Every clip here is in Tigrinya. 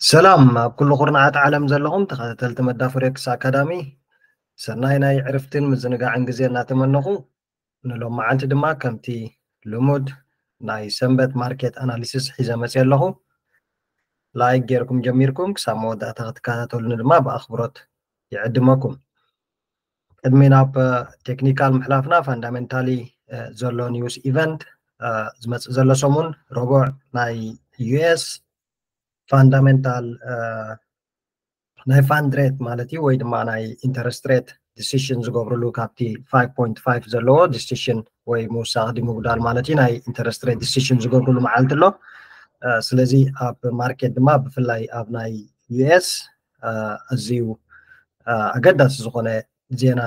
ሰላም ኣብ ኩሉ ኩርናዓት ዓለም ዘለኹም ተኸታተልቲ መዳ ፎሬክስ ኣካዳሚ፣ ሰናይ ናይ ዕርፍትን ምዝንጋዕን ግዜ እናተመነኹ፣ ንሎም መዓልቲ ድማ ከምቲ ልሙድ ናይ ሰንበት ማርኬት ኣናሊሲስ ሒዘ መፅየ ኣለኹ። ላይክ ጌርኩም ጀሚርኩም ክሳብ መወዳእታ ክትከታተሉኒ ድማ ብኣኽብሮት ይዕድመኩም። ቅድሚ ናብ ቴክኒካል ምሕላፍና፣ ፋንዳሜንታሊ ዘሎ ኒውስ ኢቨንት ዝመፅእ ዘሎ ሰሙን ረቡዕ ናይ ዩኤስ ፋንዳሜንታል ናይ ፋንድ ሬት ማለት እዩ፣ ወይ ድማ ናይ ኢንተረስት ሬት ዲሲሽን ዝገብርሉ፣ ካብቲ ፋይቭ ፖይንት ፋይቭ ዘለዎ ዲሲሽን ወይ ምውሳኽ ድዩ ምጉዳል ማለት እዩ፣ ናይ ኢንተረስት ሬት ዲሲሽን ዝገብርሉ መዓልቲ ኣሎ። ስለዚ ኣብ ማርኬት ድማ ብፍላይ ኣብ ናይ ዩኤስ ኣዝዩ ኣገዳሲ ዝኾነ ዜና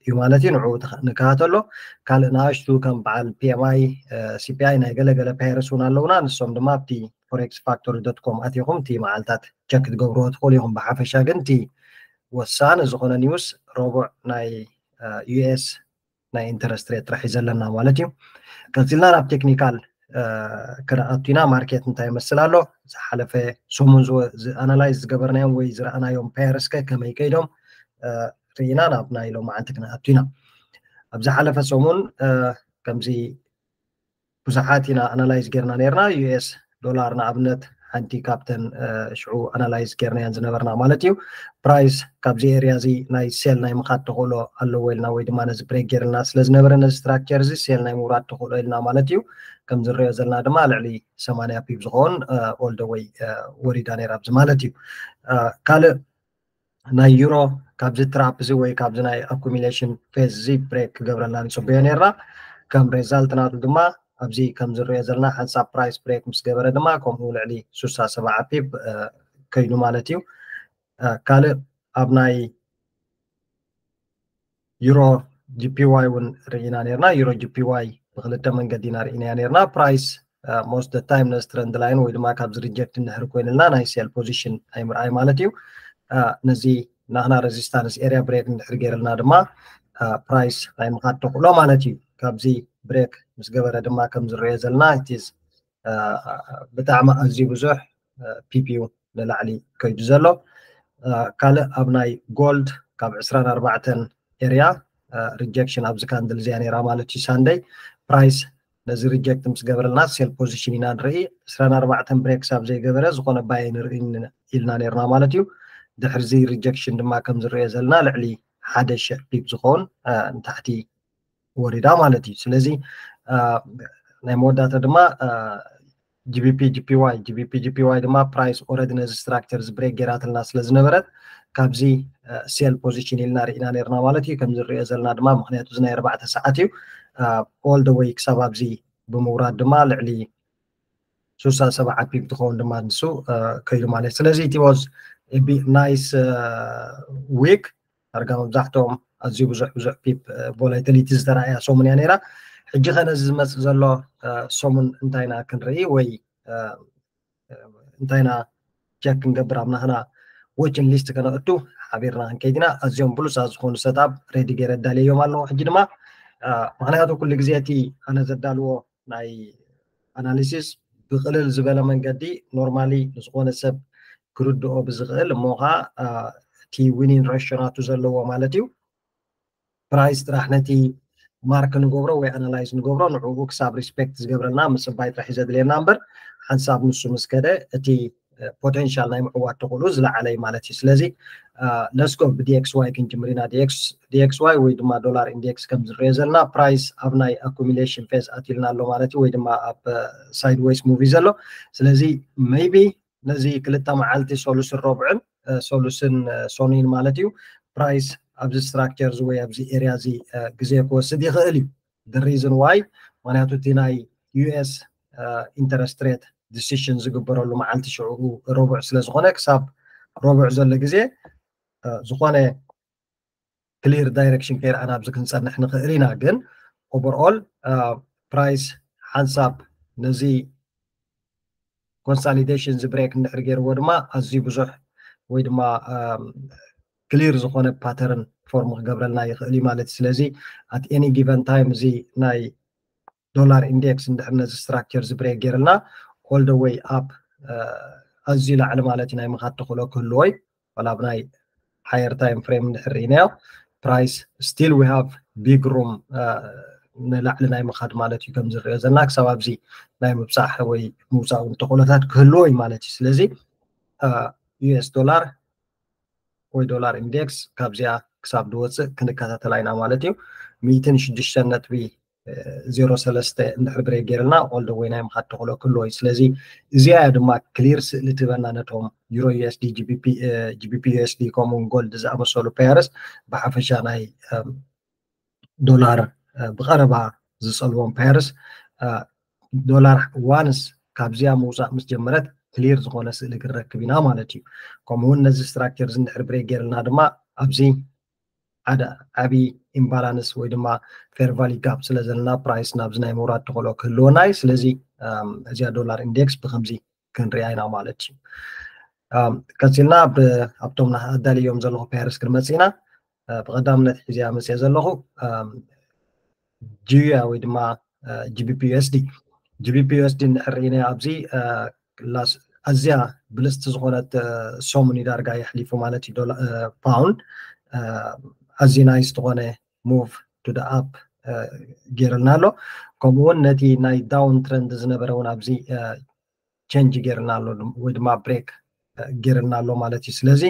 እዩ ማለት እዩ። ንዕኡ ንከታተሎ። ካልእ ንኣሽቱ ከም በዓል ፒኤምኣይ፣ ሲፒኣይ፣ ናይ ገለገለ ፓየርስ እውን ኣለውና። ንሶም ድማ ኣብቲ ፎሬክስ ፋክቶሪ ዶት ኮም ኣቲኹም እቲ መዓልታት ቸክ ክትገብርዎ ትኽእሉ ኢኹም። ብሓፈሻ ግን እቲ ወሳኒ ዝኾነ ኒውስ ረቡዕ ናይ ዩኤስ ናይ ኢንተረስት ሬት ጥራሕ እዩ ዘለና ማለት እዩ። ቀፂልና ናብ ቴክኒካል ክንኣቱ ኢና። ማርኬት እንታይ ይመስል ኣሎ፣ ዝሓለፈ ሰሙን ኣናላይዝ ዝገበርናዮም ወይ ዝረኣናዮም ፓየርስ ከ ከመይ ከይዶም ርኢና ናብ ናይ ሎማዓንቲ ክንኣቱ ኢና። ኣብ ዝሓለፈ ሰሙን ከምዚ ብዙሓት ኢና ኣናላይዝ ጌርና ነርና። ዩኤስ ዶላር ንኣብነት ሓንቲ ካብተን ሽዑ ኣናላይዝ ጌርናያን ዝነበርና ማለት እዩ። ፕራይስ ካብዚ ኤርያ እዚ ናይ ሴል ናይ ምኻድ ተኽእሎ ኣለዎ ኢልና ወይ ድማ ነዚ ብሬክ ጌርልና ስለ ዝነበረ ነዚ ስትራክቸር እዚ ሴል ናይ ምውራድ ተኽእሎ ኢልና ማለት እዩ። ከም ዝንሪኦ ዘለና ድማ ልዕሊ ሰማንያ ፒፕ ዝኸውን ኦል ደ ወይ ወሪዳ ነይራ ኣብዚ ማለት እዩ። ካልእ ናይ ዩሮ ካብዚ ትራፕ እዚ ወይ ካብዚ ናይ ኣኩሚሌሽን ፌዝ እዚ ብሬክ ክገብረልና ንፅበዮ ነርና። ከም ሬዛልት ናቱ ድማ ኣብዚ ከም ዝንሪኦ ዘለና ሓንሳብ ፕራይስ ብሬክ ምስ ገበረ ድማ ከምኡ ልዕሊ ሱሳ ሰብዓ ፒፕ ከይዱ ማለት እዩ። ካልእ ኣብ ናይ ዩሮ ጂፒዋይ እውን ርኢና ነርና። ዩሮ ጂፒዋይ ብክልተ መንገዲ ኢና ርኢናያ ነርና። ፕራይስ ሞስት ታይም ነዚ ትረንድ ላይን ወይ ድማ ካብዚ ሪጀክት እንድሕር ኮይንልና ናይ ሴል ፖዚሽን ናይ ምርኣይ ማለት እዩ። ነዚ ናህና ሬዚስታንስ ኤርያ ብሬክ እንድሕር ገይርልና ድማ ፕራይስ ናይ ምኻድ ተኽእሎ ማለት እዩ። ካብዚ ብሬክ ምስ ገበረ ድማ ከም ዝረኦ ዘለና ኢትዝ ብጣዕሚ ኣዝዩ ብዙሕ ፒፒዩ ንላዕሊ ከይዱ ዘሎ። ካልእ ኣብ ናይ ጎልድ ካብ ዕስራን ኣርባዕተን ኤርያ ሪጀክሽን ኣብዚ ካንድል እዚኣ ነይራ ማለት እዩ። ሳንደይ ፕራይስ ነዚ ሪጀክት ምስ ገበረልና ሴል ፖዚሽን ኢና ንርኢ። ዕስራን ኣርባዕተን ብሬክስ ኣብ ዘይገበረ ዝኾነ ባይ ንርኢ ኢልና ነርና ማለት እዩ። ድሕርዚ ሪጀክሽን ድማ ከም ዝረኦ ዘለና ልዕሊ ሓደ ሽሕ ፒፕ ዝኸውን ንታሕቲ ወሪዳ ማለት እዩ። ስለዚ ናይ መወዳእታ ድማ ጂቢፒ ጂፒዋይ ጂቢፒ ጂፒዋይ ድማ ፕራይስ ኦረዲ ነዚ ስትራክቸር እዚ ብሬክ ገይራትልና ስለ ዝነበረት ካብዚ ሴል ፖዚሽን ኢልና ርኢና ነርና ማለት እዩ። ከም ዝረኦ ዘለና ድማ ምክንያቱ እዚ ናይ ኣርባዕተ ሰዓት እዩ። ኦል ደ ወይ ክሳብ ኣብዚ ብምውራድ ድማ ልዕሊ ሱሳ ሰብዓ ፒፕ ትኸውን ድማ ንሱ ከይዱ ማለት እዩ። ስለዚ it was a bit nice week። ዳርጋ መብዛሕትኦም ኣዝዩ ብዙሕ ብዙሕ ፒፕ ቮላቲሊቲ ዝተረኣያ ሰሙን እያ ነይራ። ሕጂ ከ ነዚ ዝመፅእ ዘሎ ሰሙን እንታይ ኢና ክንርኢ ወይ እንታይ ኢና ቸክ ክንገብር ኣብ ናህና ዎችን ሊስት ከነእቱ ሓቢርና ክንከይድ ኢና። ኣዝዮም ብሉፃት ዝኾኑ ሰትኣፕ ሬዲ ገይረ ኣዳልየዮም ኣለኹ። ሕጂ ድማ ምክንያቱ ኩሉ ግዜ እቲ ኣነ ዘዳልዎ ናይ ኣናሊሲስ ብቅልል ዝበለ መንገዲ ኖርማሊ ንዝኾነ ሰብ ክርድኦ ብዝኽእል እሞ ከዓ እቲ ዊኒን ሬሽዮ ናቱ ዘለዎ ማለት እዩ። ፕራይስ ጥራሕ ነቲ ማርክ ንገብሮ ወይ ኣናላይዝ ንገብሮ ንዕኡ ክሳብ ሪስፔክት ዝገብረልና ምፅባይ ጥራሕ እዩ ዘድልየና እምበር ሓንሳብ ንሱ ምስ ከደ እቲ ፖቴንሻል ናይ ምዕዋት ተኽእሉ ዝለዓለ እዩ ማለት እዩ። ስለዚ ለስኮ ብዲኤክስዋይ ክንጅምር ኢና። ዲኤክስዋይ ወይ ድማ ዶላር ኢንዴክስ ከም ዝረኦ ዘለና ፕራይስ ኣብ ናይ ኣኩሚሌሽን ፌዝ ኣትልና ኣሎ ማለት እዩ፣ ወይ ድማ ኣብ ሳይድዌይስ ሙቭ እዩ ዘሎ። ስለዚ ሜይቢ ነዚ ክልተ መዓልቲ ሶሉስን ረቡዕን ሶሉስን ሶኒን ማለት እዩ ፕራይስ ኣብዚ ስትራክቸር እዚ ወይ ኣብዚ ኤርያ እዚ ግዜ ክወስድ ይኽእል እዩ። ሪዝን ዋይ ምክንያቱ እቲ ናይ ዩኤስ ኢንተረስት ሬት ዲሲሽን ዝግበረሉ መዓልቲ ሽዑ ረቡዕ ስለ ዝኾነ ክሳብ ረቡዕ ዘሎ ግዜ ዝኾነ ክሊር ዳይሬክሽን ከይረኣና ኣብዚ ክንፀንሕ ንኽእል ኢና። ግን ኦቨርኦል ፕራይስ ሓንሳብ ነዚ ኮንሳሊዴሽን እዚ ብሬክ እንድሕር ገይርዎ ድማ ኣዝዩ ብዙሕ ወይ ድማ ክሊር ዝኾነ ፓተርን ፎርም ክገብረልና ይኽእል እዩ ማለት እዩ። ስለዚ ኣት ኤኒ ጊቨን ታይም እዚ ናይ ዶላር ኢንዴክስ እንድሕር ነዚ ስትራክቸር እዚ ብሬክ ገይርልና ኦል ደ ወይ ኣፕ ኣዝዩ ላዕሊ ማለት እዩ ናይ ምኻድ ተኽእሎ ክህልዎ እዩ። ዋላ ኣብ ናይ higher time frame እንድሕር ርኢናዮ price still we have big room ንላዕሊ ናይ ምኻድ ማለት እዩ። ከም ዝሪኦ ዘለና ክሳብ ኣብዚ ናይ ምብፃሕ ወይ ምውፃእ እውን ተኽእሎታት ክህልዎ እዩ ማለት እዩ። ስለዚ US ዶላር ወይ ዶላር ኢንዴክስ ካብዚኣ ክሳብ ዝወፅእ ክንከታተላ ኢና ማለት እዩ። ሚእትን ሽዱሽተን ነጥቢ ዜሮ ሰለስተ እንድሕር ብሬክ ገይርና all the way ናይ ምኻድ ተኽእሎ ክህልዎ እዩ። ስለዚ እዚኣ እያ ድማ ክሊር ስእሊ ትህበና ነቶም ዩሮ ዩኤስዲ፣ ጂቢፒ ዩኤስዲ ከምኡውን ጎልድ ዝኣመሰሉ ፔርስ ብሓፈሻ ናይ ዶላር ብቐረባ ዝፀልዎም ፔርስ ዶላር ዋንስ ካብዚኣ ምውፃእ ምስ ጀመረት ክሊር ዝኾነ ስእሊ ክንረክብ ኢና ማለት እዩ። ከምኡውን ነዚ ስትራክቸር እዚ እንድሕር ብሬክ ገይርና ድማ ኣብዚ ሓደ ዓብዪ ኢምባላንስ ወይ ድማ ፌር ቫሊ ጋፕ ስለ ዘለና ፕራይስ ናብዚ ናይ ምውራድ ተኽእሎ ክህልወና እዩ። ስለዚ እዚኣ ዶላር ኢንዴክስ ብከምዚ ክንሪኣ ኢና ማለት እዩ። ቀፂልና ኣብቶም ኣዳልዮም ዘለኹ ፔርስ ክንመፅእ ኢና። ብቐዳምነት ሒዝያ መፅየ ዘለኹ ጂያ ወይ ድማ ጂቢፒ ዩኤስዲ። ጂቢፒ ዩኤስዲ እንድሕር ርኢናዮ ኣብዚ ኣዝያ ብልፅቲ ዝኾነት ሰሙን እዩ ዳርጋ የሕሊፉ ማለት እዩ። ፓውንድ ኣዝዩ ናይስ ዝኾነ ሙቭ to the up ገይርልና ኣሎ። ከምኡ እውን ነቲ ናይ ዳውን ትረንድ ዝነበረ እውን ኣብዚ ቸንጅ ገይርና ኣሎ ወይ ድማ ብሬክ ገይርና ኣሎ ማለት እዩ። ስለዚ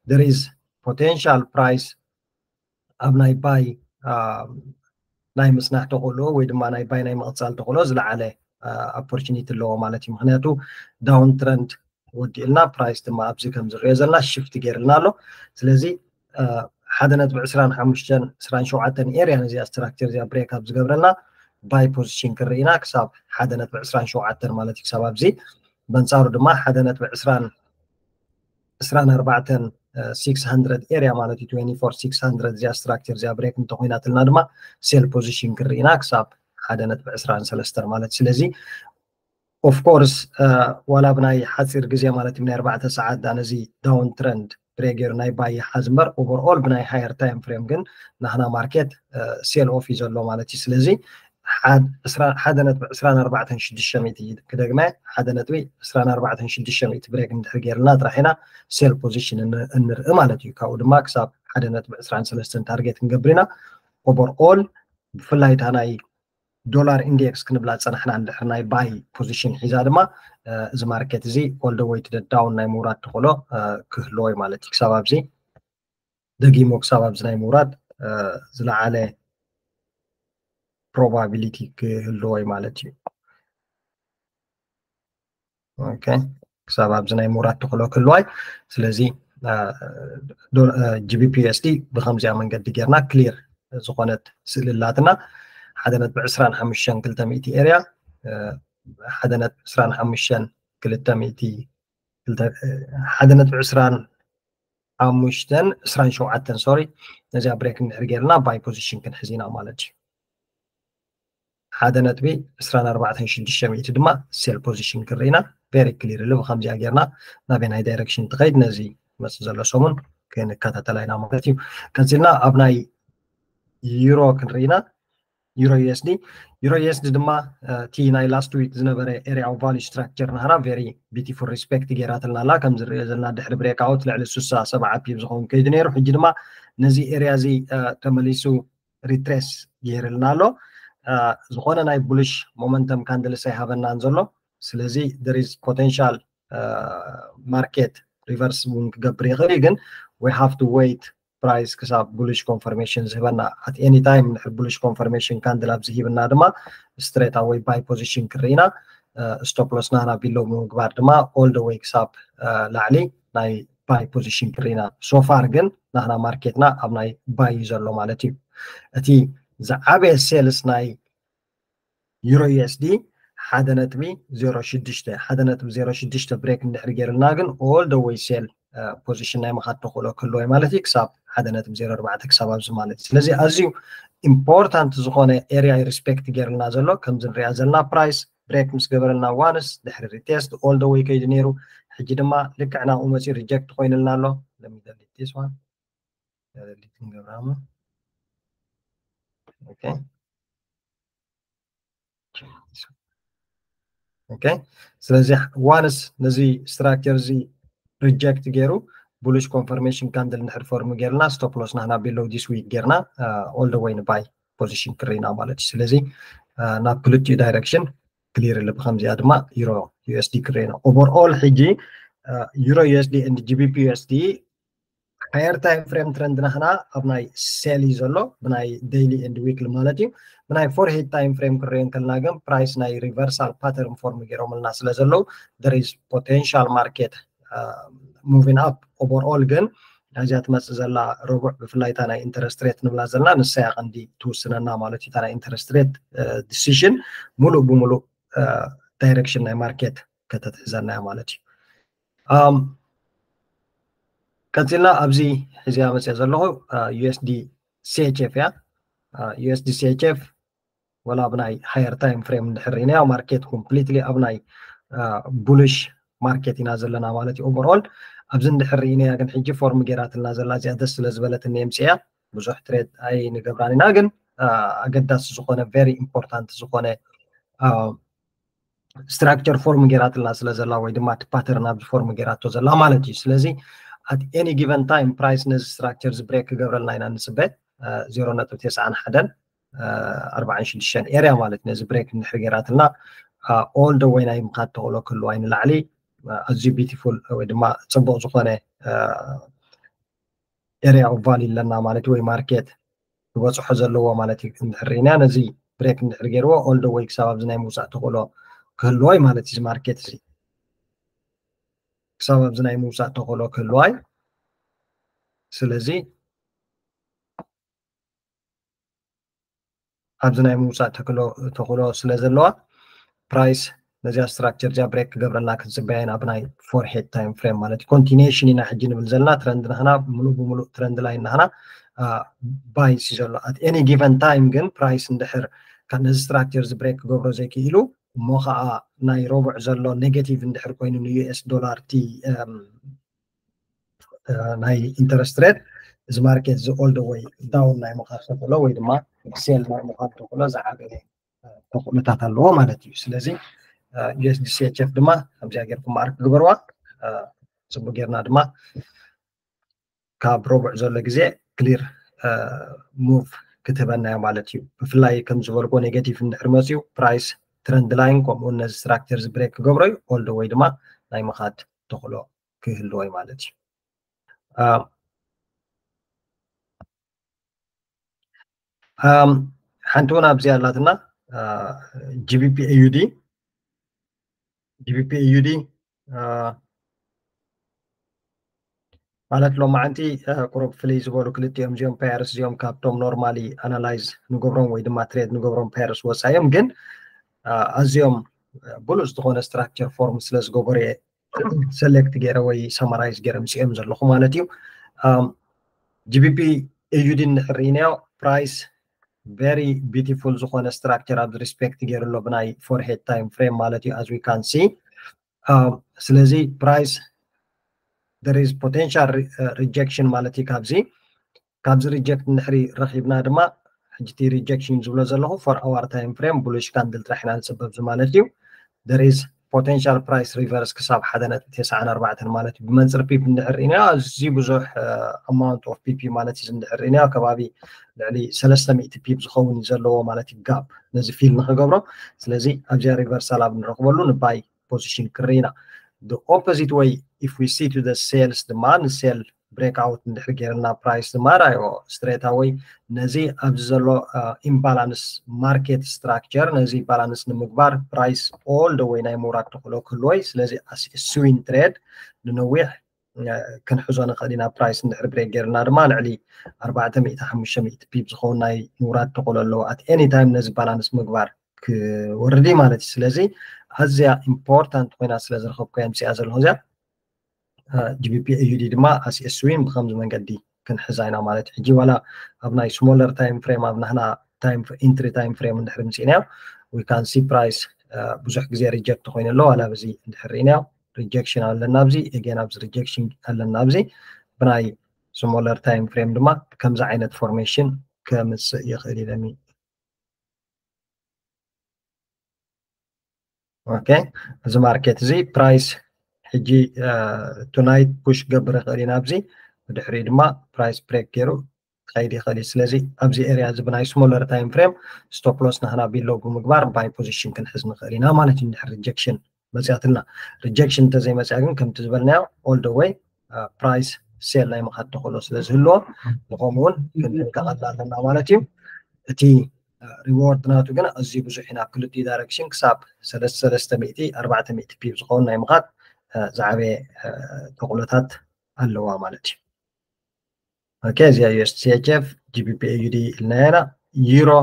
there is potential price ኣብ ናይ ባይ ናይ ምፅናሕ ተኽእሎ ወይ ድማ ናይ ባይ ናይ ምቕፃል ተኽእሎ ዝለዓለ ኦፖርቹኒቲ ኣለዎ ማለት እዩ። ምክንያቱ ዳውን ትረንድ ወዲእልና ፕራይስ ድማ ኣብዚ ከም ዝሪኦ ዘለና ሽፍት ገይርልና ኣሎ። ስለዚ ሓደ ነጥቢ ዕስራን ሓሙሽተን ዕስራን ሸውዓተን ኤርያ ነዚኣ ስትራክቸር እዚኣ ብሬክ ኣብ ዝገብረልና ባይ ፖዚሽን ክንርኢ ኢና ክሳብ ሓደ ነጥቢ ዕስራን ሸውዓተን ማለት እዩ። ክሳብ ኣብዚ በንፃሩ ድማ ሓደ ነጥቢ ዕስራን ዕስራን ኣርባዕተን ሲክስ ሃንድረድ ኤርያ ማለት እዩ። ትዌንቲ ፎር ሲክስ ሃንድረድ እዚኣ ስትራክቸር እዚኣ ብሬክ እንተኮይናትልና ድማ ሴል ፖዚሽን ክንርኢ ኢና ክሳብ ሓደ ነጥቢ ዕስራን ሰለስተን ማለት እዩ። ስለዚ ኦፍኮርስ ዋላ ብናይ ሓፂር ግዜ ማለት እዩ ናይ ኣርባዕተ ሰዓት ዳ ነዚ ዳውን ትረንድ ብሬክ ገይሩ ናይ ባይ ይሓዝ እምበር ኦቨርኦል ብናይ ሃየር ታይም ፍሬም ግን ናህና ማርኬት ሴል ኦፍ እዩ ዘሎ ማለት እዩ። ስለዚ ሓደ ነጥቢ ዕስራን ኣርባዕተን ሽዱሽተ ሚእቲ ክደግመ ሓደ ነጥቢ ዕስራን ኣርባዕተን ሽዱሽተ ሚእቲ ብሬክ እንድሕር ገይርና ጥራሕ ኢና ሴል ፖዚሽን እንርኢ ማለት እዩ። ካብኡ ድማ ክሳብ ሓደ ነጥቢ ዕስራን ሰለስተን ታርጌት ክንገብር ኢና። ኦቨርኦል ብፍላይ እታ ናይ ዶላር ኢንዴክስ ክንብላ ዝፀናሕና እንድሕር ናይ ባይ ፖዚሽን ሒዛ ድማ እዚ ማርኬት እዚ all the way to the down ናይ ምውራድ ተኽእሎ ክህልዎ እዩ ማለት እዩ። ክሳብ ኣብዚ ደጊሙ ክሳብ ኣብዚ ናይ ምውራድ ዝለዓለ ፕሮባቢሊቲ ክህልዎ እዩ ማለት እዩ። ኦኬ ክሳብ ኣብዚ ናይ ምውራድ ተኽእሎ ክህልዋይ። ስለዚ ጂቢፒ ዩኤስዲ ብከምዚኣ መንገዲ ጌርና ክሊር ዝኾነት ስእሊ ኣላትና። ሓደ ነጥቢ ዕስራን ሓሙሽተን ክልተ ሚእቲ ኤርያ ሓደ ነጥቢ ዕስራን ሓሙሽተን ክልተ ሚእቲ ሓደ ነጥቢ ዕስራን ሓሙሽተን ዕስራን ሸውዓተን ሶሪ ነዚኣ ብሬክ እንድሕር ጌርና ባይ ፖዚሽን ክንሕዝ ኢና ማለት እዩ። ሓደ ነጥቢ ዕስራን ኣርባዕተን ሽዱሽተ ሚእቲ ድማ ሴል ፖዚሽን ክርኢና ቨሪ ክሊር ል ብከምዚኣ ጌርና ናበይ ናይ ዳይሬክሽን ትኸይድ ነዚ መፅእ ዘሎ ሰሙን ክንከታተላ ኢና ማለት እዩ። ቀፂልና ኣብ ናይ ዩሮ ክንርኢና ዩሮ ዩኤስዲ ዩሮ ዩኤስዲ ድማ እቲ ናይ ላስት ዊክ ዝነበረ ኤሪያ ኦፍ ቫሉ ስትራክቸር ናህራ ቨሪ ቢቲፉል ሪስፔክት ገይራትልና ኣላ። ከም ዝርኦ ዘለና ድሕሪ ብሬክ ኣውት ልዕሊ ሱሳ ሰብዓ ፒብ ዝኸውን ከይዱ ነይሩ። ሕጂ ድማ ነዚ ኤሪያ እዚ ተመሊሱ ሪትሬስ ገይርልና ኣሎ። ዝኾነ ናይ ቡሊሽ ሞመንተም ካንድልስ ኣይሃበናን ዘሎ። ስለዚ there is potential ማርኬት ሪቨርስ እውን ክገብር ይኽእል እዩ። ግን we have to wait ፕራይስ ክሳብ ቡሊሽ ኮንፈርሜሽን ዝህበና at any time እንድሕር ቡሊሽ ኮንፈርሜሽን ካንድል ኣብዚ ሂብና ድማ ስትሬት ኣወይ ባይ ፖዚሽን ክርኢና ስቶፕ ሎስና ናብ ቢሎ ብምግባር ድማ all the way ክሳብ ላዕሊ ናይ ባይ ፖዚሽን ክርኢና። ሶፋር ግን ናህና ማርኬትና ኣብ ናይ ባይ እዩ ዘሎ ማለት እዩ። እቲ ዝዓበየ ሴልስ ናይ ዩሮ ዩኤስዲ ሓደ ነጥቢ ዜሮ ሽዱሽተ ሓደ ነጥቢ ዜሮ ሽዱሽተ ብሬክ እንድሕር ገይርልና ግን all the way ሴል ፖዚሽን ናይ ምኻድ ተኽእሎ ክህልዎ ማለት እዩ ክሳብ ሓደ ነጥቢ ዜሮ ኣርባዕተ ክሳብ ኣብዚ ማለት እዩ። ስለዚ ኣዝዩ ኢምፖርታንት ዝኾነ ኤሪያ ሪስፔክት ገይርልና ዘሎ ከምዚ ንሪኣ ዘለና ፕራይስ ብሬክ ምስ ገበረልና ዋንስ ድሕሪ ሪቴስት all the way ከይዱ ነይሩ። ሕጂ ድማ ልክዕ ናብኡ መፂኡ ሪጀክት ኮይኑልና ኣሎ። ለሚደሊት ስ ደሊት ንገብራሞ ኦኬ okay ስለዚ once ነዚ structure እዚ reject ገይሩ bullish confirmation candle እንድሕር form ጌርና stop loss ናህና below this wick ጌርና all the way ን buy position ክርኢና ማለት እዩ ስለዚ ናብ ክልቲኡ direction clear ል ብከምዚኣ ድማ euro USD ክርኢና overall ሕጂ euro USD and GBP USD higher time frame trend ናህና ኣብ ናይ sell እዩ ዘሎ ብናይ daily and weekly ማለት እዩ ብናይ four head time frame ክርእ እንከልና ግን price ናይ reversal pattern form ገይሮምልና ስለ ዘለዉ there is potential market moving up overall ግን ናዚኣ ትመፅእ ዘላ ረቡዕ ብፍላይ እታ ናይ interest rate ንብላ ዘለና ንሳያ ቀንዲ ትውስነና ማለት እዩ እታ ናይ interest rate decision ሙሉእ ብሙሉእ direction ናይ market ከተትሕዘና እያ ማለት እዩ ቀፂልና ኣብዚ ሕዚያ መፅኦ ዘለኹ USD CHF እያ USD CHF ወላ ኣብ ናይ higher time frame እንድሕር ርኢናዮ market completely ኣብ ናይ bullish market ኢና ዘለና ማለት እዩ overall ኣብዚ እንድሕር ርኢናያ ግን ሕጂ form ጌራትልና ዘላ እዚኣ ደስ ስለ ዝበለትኒ እየ ምፅእያ ብዙሕ trade ኣይንገብራን ኢና ግን ኣገዳሲ ዝኾነ very important ዝኾነ structure form ጌራትልና ስለ ዘላ ወይ ድማ እቲ pattern ኣብዚ form ጌራቶ ዘላ ማለት እዩ ስለዚ at any given time price ነዚ structure ዚ break ክገብረልና ኢና ንፅበ ዜሮ ነጥቢ ተስዓን ሓደን ኣርባዓን ሽዱሽተን area ማለት ነዚ break እንድሕር ጌራትና all the way ናይ ምኻድ ተኽእሎ ክህልዋ ንላዕሊ ኣዝዩ beautiful ወይ ድማ ፅቡቅ ዝኾነ area of value ኣለና ማለት ወይ market ክበፅሖ ዘለዎ ማለት እዩ እንድሕር ርኢና ነዚ break እንድሕር ገይርዎ all the way ክሳብ ኣብዚ ናይ ምውፃእ ተኽእሎ ክህልዎ እዩ ማለት እዚ market እዚ ክሳብ ኣብዚ ናይ ምውፃእ ተኽእሎ ክህልዋ እዩ ስለዚ ኣብዚ ናይ ምውፃእ ተኽእሎ ስለ ዘለዋ price ነዚኣ structure እዚኣ break ክገብረልና ክንፅበያ ኢና ብናይ four head time frame ማለት እዩ continuation ኢና ሕጂ ንብል ዘለና trend ናህና ሙሉእ ብሙሉእ trend line ናህና buy እዩ ዘሎ at any given time ግን price እንድሕር ነዚ structure እዚ break ክገብሮ ዘይክኢሉ እሞ ከዓ ናይ ረቡዕ ዘሎ negative እንድሕር ኮይኑ ን US dollar እቲ ናይ interest rate እዚ market እዚ all the way down ናይ ምኻድ ተኽእሎ ወይ ድማ sell ናይ ምኻድ ተኽእሎ ዝዓበየ ተኽእሎታት ኣለዎ ማለት እዩ ስለዚ USD CHF ድማ ከምዚኣ ጌርኩም ማርክ ግበርዋ ፅቡቅ ጌርና ድማ ካብ ረቡዕ ዘሎ ግዜ clear move ክትህበና እያ ማለት እዩ ብፍላይ ከም ዝበልኮ negative እንድሕር መፅዩ price trend line ከምኡ ነዚ structure ዚ break ክገብሮ እዩ all the way ድማ ናይ ምኻድ ተኽእሎ ክህልዎ እዩ ማለት እዩ ሓንቲ እውን ኣብዚ ኣላትና GBP AUD GBP AUD ማለት ሎማዓንቲ ቁሩብ ፍልይ ዝበሉ ክልቲኦም እዚኦም pairs እዚኦም ካብቶም normally analyze ንገብሮም ወይ ድማ trade ንገብሮም pairs ወፃዮም ግን ኣዝዮም ብሉፅ ዝኾነ structure form ስለ ዝገበሩ እየ select ገይረ ወይ summarize ገይረ ምፅኦም ዘለኹ ማለት እዩ GBP AUD እንድሕር ርኢናዮ price very beautiful ዝኾነ structure ኣብዚ respect ገይሩ ኣሎ ብናይ four head time frame ማለት እዩ as we can see ስለዚ price there is potential rejection ማለት እዩ ካብዚ ካብዚ reject እንድሕሪ ረኺብና ድማ ሕጂ እቲ rejection ዝብሎ ዘለኹ four hour time frame bullish candle ጥራሕ ኢና ንፅበብ እዚ ማለት እዩ there is potential price reverse ክሳብ ሓደ ነጥቢ ተስዓን ኣርባዕተን ማለት እዩ ብመንፅር ፒፕ እንድሕር ኢና ኣዝዩ ብዙሕ amount of ፒፕ ማለት እዩ እንድሕር ኢና ከባቢ ልዕሊ ሰለስተ ሚእቲ ፒፕ ዝኸውን እዩ ዘለዎ ማለት እዩ gap ነዚ fill ንክገብሮ ስለዚ ኣብዚኣ reversal ኣብ ንረኽበሉ ን buy position ክርኢ ኢና the opposite way if we see to the sales ድማ ን sell breakout እንድሕር ገይርና price ድማ ራዮ straight away ነዚ ኣብዚ ዘሎ imbalance market structure ነዚ balance ንምግባር price all the way ናይ ምውራድ ተኽእሎ ክህልዎ እዩ ስለዚ as swing trade ንነዊሕ ክንሕዞ ንኽእል ኢና price እንድሕር break ገይርና ድማ ልዕሊ ኣርባዕተ ሚእቲ ሓሙሽተ ሚእቲ ፒፕ ዝኸውን ናይ ምውራድ ተኽእሎ ኣለዎ at any time ነዚ balance ምግባር ክወርድ ማለት እዩ ስለዚ ኣዝያ important ኮይና ስለ ዝረኸብኩ እያ ምፅኣ ዘለኹ እዚኣ GBP AUD ድማ as swing ብከምዚ መንገዲ ክንሕዛ ኢና ማለት እዩ ሕጂ ዋላ ኣብ ናይ smaller time frame ኣብ ናህና time entry time frame እንድሕር ምፅእናዮ we can see price ብዙሕ ግዜ reject ኮይኑ ኣሎ ዋላ ኣብዚ እንድሕር ርኢናዮ rejection ኣለና ኣብዚ again ኣብዚ rejection ኣለና ኣብዚ ብናይ smaller time frame ድማ ከምዚ ዓይነት formation ከምፅእ ይኽእል ኢለኒ okay እዚ market እዚ price ሕጂ tonight push ክገብር ይኽእል ኢና ኣብዚ ብድሕሪ ድማ price break ገይሩ ክኸይድ ይኽእል እዩ ስለዚ ኣብዚ area እዚ ብናይ smaller time frame stop loss ንሕና below ብምግባር buy position ክንሕዝ ንኽእል ኢና ማለት እዩ እንድሕር rejection መፅያትልና rejection እንተዘይመፅያ ግን ከምቲ ዝበልናዮ all the way price sell ናይ ምኻድ ተኽእሎ ስለ ዝህልዎ ንኸምኡ እውን ክንጥንቀቐላ ኣለና ማለት እዩ እቲ reward ናቱ ግን ኣዝዩ ብዙሕ ኢና ክልቲኡ direction ክሳብ ሰለስተ ሰለስተ ሚእቲ ኣርባዕተ ሚእቲ pip ዝኸውን ናይ ምኻድ ዝዓበየ ተኽእሎታት ኣለዋ ማለት እዩ okay እዚኣ USCHF GBP AUD ኢልና ኢና euro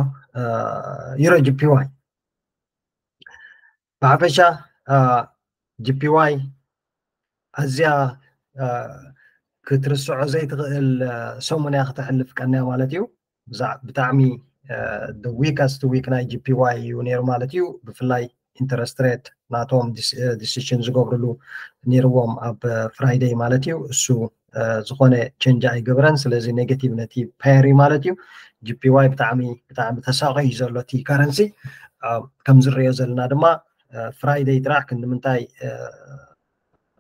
euro JPY ብሓፈሻ JPY ኣዝያ ክትርስዖ ዘይትኽእል ሰሙን እያ ክተሕልፍ ቀንያ ማለት እዩ ብጣዕሚ the weakest week ናይ JPY እዩ ነይሩ ማለት እዩ ብፍላይ interest rate ናቶም decision ዝገብርሉ ነይርዎም ኣብ Friday ማለት እዩ እሱ ዝኾነ change ኣይገበረን ስለዚ negative ነቲ pair እዩ ማለት እዩ JPY ብጣዕሚ ብጣዕሚ ተሳቒ እዩ ዘሎ እቲ currency ከም ዝረኦ ዘለና ድማ Friday ጥራሕ ክንዲ ምንታይ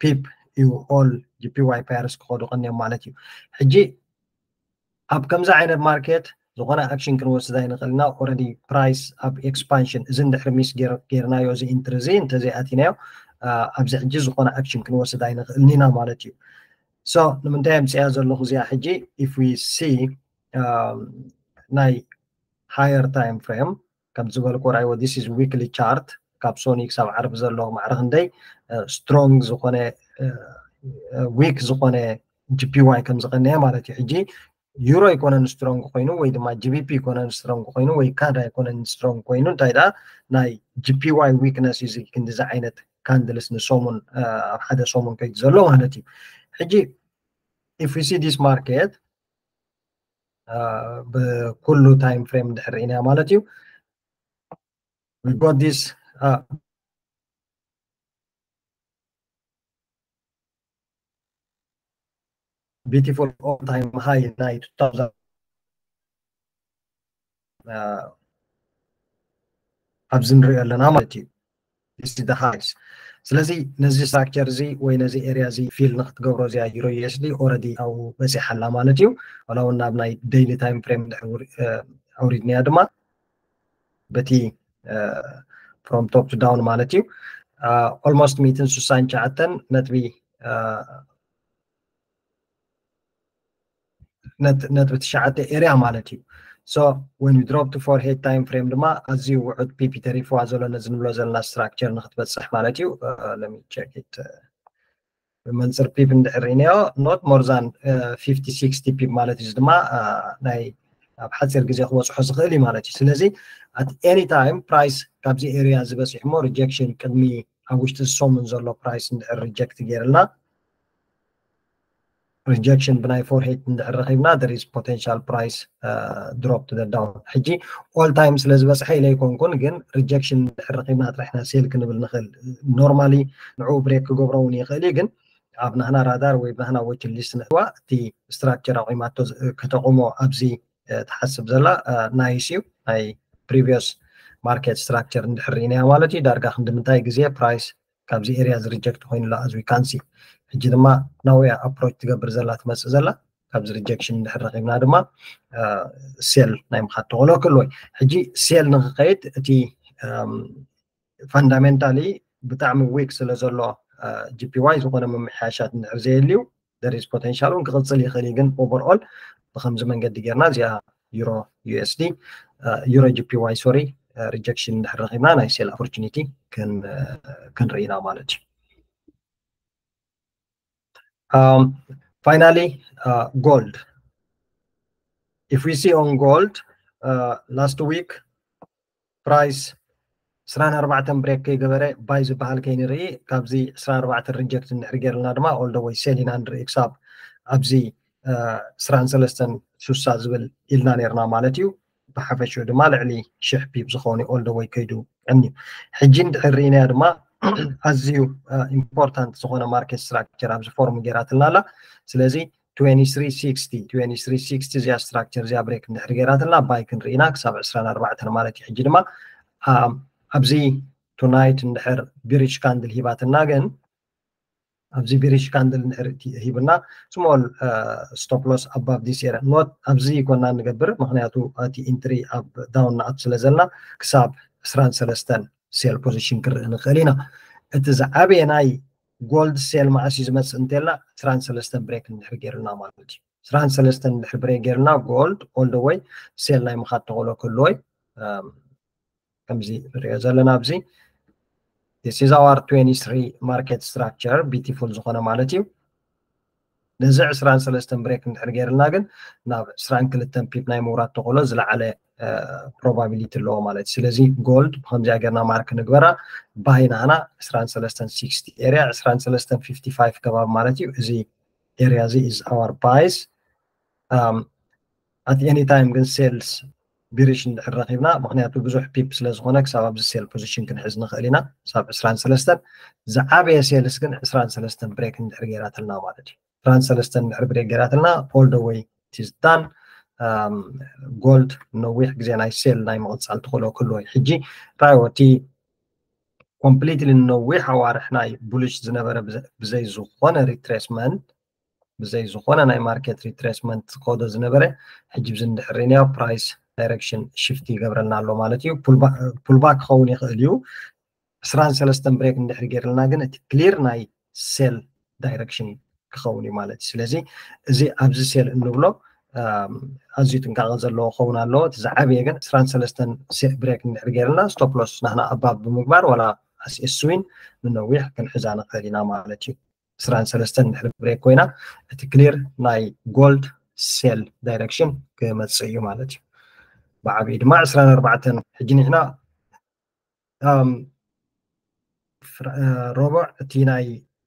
pip እዩ all JPY pairs ክኸዱ ቀንዮም ማለት እዩ ሕጂ ኣብ ከምዚ ዓይነት market ዝኾነ action ክንወስድ ኣይንኽእል ኢና already price ኣብ expansion እዚ እንድሕሪ miss ጌርናዮ እዚ entry እዚ እንተዘይኣቲናዮ ኣብዚ ሕጂ ዝኾነ action ክንወስድ ኣይንኽእልን ኢና ማለት እዩ so ንምንታይ ኣምፅያ ዘለኹ እዚኣ ሕጂ if we see ናይ higher time frame ከም ዝበልኩ ራይዎ this is weekly chart ካብ ሶኒ ክሳብ ዓርቢ ዘሎ ማዕረ ክንደይ strong ዝኾነ weak ዝኾነ JPY ከም ዝቐነየ ማለት እዩ ሕጂ euro ኣይኮነን strong ኮይኑ ወይ ድማ GBP ኣይኮነን strong ኮይኑ ወይ CAD ኣይኮነን strong ኮይኑ እንታይ ደኣ ናይ JPY weakness እዩ ክንዲዚ ዓይነት candles ንሰሙን ኣብ ሓደ ሰሙን ከይዱ ዘሎ ማለት እዩ ሕጂ if we see this market ብኩሉ time frame ድሕር ኢና ማለት እዩ we got this uh, beautiful all time high ናይ two thousand uh, ኣብዚ ንሪኦ ኣለና ማለት እዩ this is the highs ስለዚ ነዚ structure እዚ ወይ ነዚ area እዚ fill ንክትገብሮ እዚኣ euro USD already ኣብኡ በፂሓ ኣላ ማለት እዩ ዋላ እውን ናብ ናይ daily time frame ኣውሪድናያ ድማ በቲ from top to down ማለት እዩ almost ሚእትን ስሳን ትሽዓተን ነጥቢ ነጥቢ ትሽዓተ area ማለት እዩ so when we drop to four head time frame ድማ ኣዝዩ ውዑድ pip ተሪፍዋ ዘሎ ነዚ ንብሎ ዘለና structure ንክትበፅሕ ማለት እዩ let me check it ብመንፅር pip እንድሕር ርኢናዮ not more than fifty sixty pip ማለት እዩ ድማ ናይ ኣብ ሓፂር ግዜ ክበፅሖ ዝኽእል እዩ ማለት እዩ ስለዚ at any time price ካብዚ area ዝበፂሑ ሞ rejection ቅድሚ ኣብ ውሽጢ ሰሙን ዘሎ price እንድሕር reject ገይርልና rejection ብናይ four head እንድሕር ረኺብና there is potential price drop to the down ሕጂ all time ስለ ዝበፅሐ ኢለ ኣይኮንኩን ግን rejection እንድሕር ረኺብና ጥራሕና sell ክንብል ንኽእል normally ንዕኡ break ክገብሮ እውን ይኽእል እዩ ግን ኣብ ናህና radar ወይ ናህና watch list ንሕዋ እቲ structure ኣቑማቶ ከተቑሞ ኣብዚ ትሓስብ ዘላ nice እዩ ናይ previous market structure እንድሕር ርኢናያ ማለት እዩ ዳርጋ ክንዲ ምንታይ ግዜ price ካብዚ area እዚ reject ኮይኑላ as we can see ሕጂ ድማ ናውያ approach ትገብር ዘላ ትመፅእ ዘላ ካብዚ rejection እንድሕር ረኺብና ድማ sell ናይ ምኻድ ተኽእሎ ክህልዎ ሕጂ sell ንክኸይድ እቲ fundamentally ብጣዕሚ weak ስለ ዘሎ JPY ዝኾነ ምምሕያሻት እንድሕር ዘየልዩ there is potential እውን ክቕፅል ይኽእል እዩ ግን overall ብከምዚ መንገዲ ጌርና እዚኣ euro USD euro JPY sorry rejection እንድሕር ረኺብና ናይ sell opportunity ክንርኢ ኢና ማለት እዩ finally gold if we see on gold last week price ዕስራን ኣርባዕተን break ከይገበረ buy ዝበሃል ከይንርኢ ካብዚ ዕስራን ኣርባዕተን reject እንድሕር ገይርልና ድማ all the way sell ኢና ንርኢ ክሳብ ኣብዚ ዕስራን ሰለስተን ሱሳ ዝብል ኢልና ነርና ማለት እዩ ብሓፈሽኡ ድማ ልዕሊ ሽሕ pip ዝኸውን እዩ all the way ከይዱ ቀንዩ ሕጂ እንድሕር ርኢናያ ድማ ኣዝዩ important ዝኾነ market structure ኣብዚ form ገይራትልና ኣላ ስለዚ twenty-three sixty twenty-three sixty እዚኣ structure እዚኣ break እንድሕር ገይራትና buy ክንርኢና ክሳብ ዕስራን ኣርባዕተን ማለት እዩ ሕጂ ድማ ኣብዚ tonight እንድሕር bearish candle ሂባትና ግን ኣብዚ bearish candle እንድሕር ሂብና small stop loss above this area not ኣብዚ ይኮና ንገብር ምክንያቱ እቲ entry ኣብ down ንኣት ስለ ዘለና ክሳብ ዕስራን ሰለስተን sell position ክርኢ ንኽእል ኢና። እቲ ዝዓበየ ናይ gold sell መዓስ እዩ ዝመፅእ እንተልና ዕስራን ሰለስተን break እንድሕር ገይርና ማለት እዩ። ዕስራን ሰለስተን እንድሕር break ገይርና gold all the way sell ናይ ምኻድ ተኽእሎ ክህልዎ እዩ። ከምዚ ንሪኦ ዘለና ኣብዚ this is our twenty-three market structure beautiful ዝኾነ ማለት እዩ። ነዚ ዕስራን ሰለስተን break እንድሕር ገይርልና ግን ናብ ዕስራን ክልተን pip ናይ ምውራድ ተኽእሎ ዝለዓለ probability ኣለዎ ማለት እዩ። ስለዚ gold ብከምዚኣ ገርና mark ንግበራ። Buy ናህና ዕስራን ሰለስተን sixty area ዕስራን ሰለስተን fifty five ከባቢ ማለት እዩ። እዚ area እዚ is our buys at any time ግን sell bearish እንድሕር ረኺብና ምክንያቱ ብዙሕ pip ስለ ዝኾነ ክሳብ ኣብዚ sell position ክንሕዝ ንኽእል ኢና። ክሳብ ዕስራን ሰለስተን ዝዓበየ sell ግን ዕስራን ሰለስተን break እንድሕር ገይራትልና ማለት እዩ። ዕስራን ሰለስተን እንድሕር break ገይራትልና all the way it is done። Gold ነዊሕ ግዜ ናይ sell ናይ ምቕፃል ተኽእሎ ክህልዎ እዩ። ሕጂ ራዮ እቲ completely ነዊሕ ኣዋርሕ ናይ bullish ዝነበረ ብዘይ ዝኾነ retracement ብዘይ ዝኾነ ናይ market retracement ዝኸዶ ዝነበረ ሕጂ ብዚ እንድሕር ርኢናዮ price direction shift ይገብረልና ኣሎ ማለት እዩ። Pullback ክኸውን ይኽእል እዩ። ዕስራን ሰለስተን break እንድሕር ገይርልና ግን እቲ clear ናይ sell direction ክኸውን እዩ ማለት እዩ። ስለዚ እዚ ኣብዚ sell እንብሎ ኣዝዩ ጥንቃቐ ዘለዎ ክኸውን ኣለዎ። እቲ ዝዓበየ ግን ዕስራን ሰለስተን break እንድሕር ገይርልና stop loss ናህና above ብምግባር ዋላ as a swing ንነዊሕ ክንሕዛ ንኽእል ኢና ማለት እዩ። ዕስራን ሰለስተን እንድሕር break ኮይና እቲ clear ናይ gold sell direction ክመፅእ እዩ ማለት እዩ። ብዓብዩ ድማ ዕስራን ኣርባዕተን ሕጂ ንሕና ረቡዕ እቲ ናይ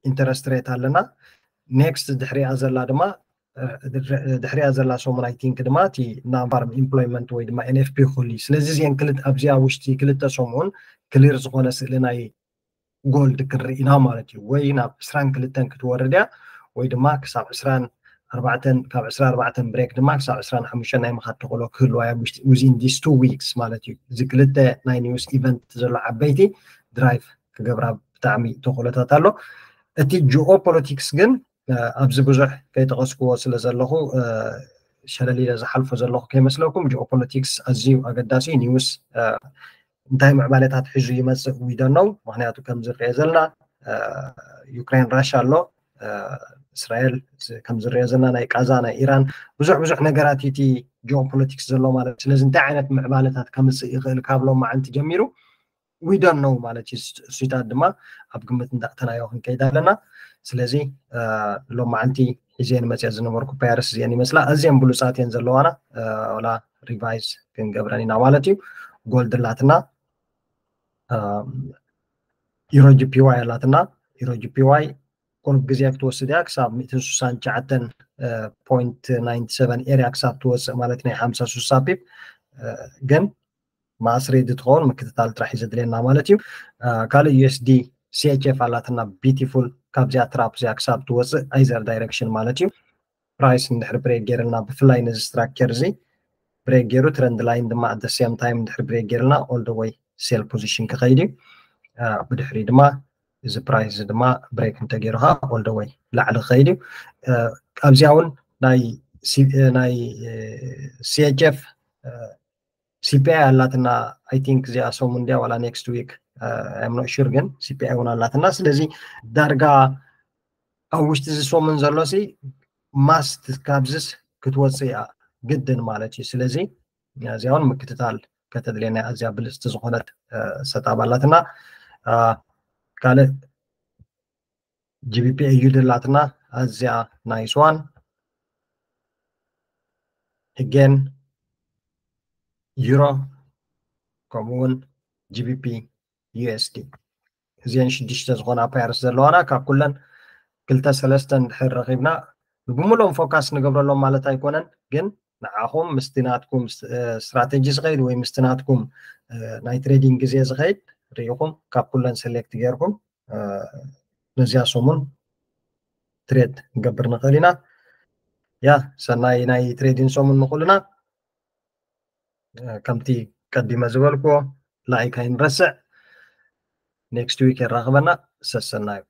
interest rate ኣለና። Next ድሕሪኣ ዘላ ድማ ድሕሪኣ ዘላ ሰሙን I think ድማ እቲ non-farm employment ወይ ድማ NFP ክህሉ እዩ። ስለዚ እዚአን ኣብዚኣ ውሽጢ ክልተ ሰሙን clear ዝኾነ ስእሊ ናይ gold ክንርኢ ኢና ማለት እዩ። ወይ ናብ ዕስራን ክልተን ክትወርድ እያ ወይ ድማ ክሳብ ዕስራን ኣርባዕተን ካብ ዕስራን ኣርባዕተን break ድማ ክሳብ ዕስራን ሓሙሽተን ናይ ምኻድ ተኽእሎ ክህልዋ እያ within these two weeks ማለት እዩ። እዚ ክልተ ናይ news event ዘሎ ዓበይቲ drive ክገብራ ብጣዕሚ ተኽእሎታት ኣሎ። እቲ geopolitics ግን ኣብዚ ብዙሕ ከይጠቐስክዎ ስለ ዘለኹ ሸለል ኢለ ዝሓልፎ ዘለኹ ከይመስለኩም። Geopolitics ኣዝዩ ኣገዳሲ news እንታይ ምዕባለታት ሒዙ ይመፅእ we don't know። ምክንያቱ ከም ዝረአ ዘለና ዩክሬን ራሻ ኣሎ፣ እስራኤል ከም ዝረአ ዘለና ናይ ቃዛ ናይ ኢራን ብዙሕ ብዙሕ ነገራት እቲ geopolitics ዘሎ ማለት። ስለዚ እንታይ ዓይነት ምዕባለታት ከምፅእ ይኽእል ካብ ሎማዓንቲ ጀሚሩ we don't know ማለት እዩ። እሱታት ድማ ኣብ ግምት እንዳእተናዮ ክንከይድ ኣለና። ስለዚ ሎማዓንቲ ሒዘን መፅአ ዝነበርኩ pairs እዚአን ይመስላ። ኣዝየን ብሉፃት እየን ዘለዋና። ወላ revise ክንገብረን ኢና ማለት እዩ። Gold ኣላትና፣ Euro JPY ኣላትና። Euro JPY ቁሩብ ግዜ ክትወስድ እያ ክሳብ ሚእትን ስሳን ትሽዓተን point nine seven area ክሳብ ትወፅእ ማለት ናይ ሓምሳ ስሳ pip ግን መኣስ ready ትኸውን ምክትታል ጥራሕ እዩ ዘድልየና ማለት እዩ። ካልእ USD CHF ኣላትና beautiful ካብዚኣ trap እዚኣ ክሳብ ትወፅእ either direction ማለት እዩ። Price እንድሕር break ገይርልና ብፍላይ ነዚ structure እዚ break ገይሩ trend line ድማ at the same time እንድሕር break ገይርልና all the way sell position ክኸይድ እዩ። ብድሕሪ ድማ እዚ price ድማ break እንተገይሩ ከዓ all the way ላዕሊ ክኸይድ እዩ። ኣብዚኣ እውን ናይ CHF CPI ኣላትና I think እዚኣ ሰሙን እንድያ ዋላ next week I'm not sure ግን CPI እውን ኣላትና። ስለዚ ዳርጋ ኣብ ውሽጢ እዚ ሰሙን ዘሎ ሲ must ካብዝስ ክትወፅእ እያ ግድን ማለት እዩ። ስለዚ እዚኣ እውን ምክትታል ከተድልየና ኣዝያ ብልፅቲ ዝኾነት setup ኣላትና። ካልእ GBP AUD ኣላትና ኣዝያ nice one። Again Euro ከምኡ እውን GBP USD እዚአን ሽዱሽተ ዝኾና pairs ዘለዋና ካብ ኩለን ክልተ ሰለስተ እንድሕር ረኺብና ብሙሉኦም focus ንገብረሎም ማለት ኣይኮነን። ግን ንዓኹም ምስቲ ናትኩም strategy ዝኸይድ ወይ ምስቲ ናትኩም ናይ trading ግዜ ዝኸይድ ርኢኹም ካብ ኩለን select ገይርኩም ነዚኣ ሰሙን trade ንገብር ንኽእል ኢና። ያ ሰናይ ናይ trading ሰሙን ንኹልና። ከምቲ ቀዲመ ዝበልክዎ like ኣይንረስዕ። next week የራኽበና። ሰሰናዩ።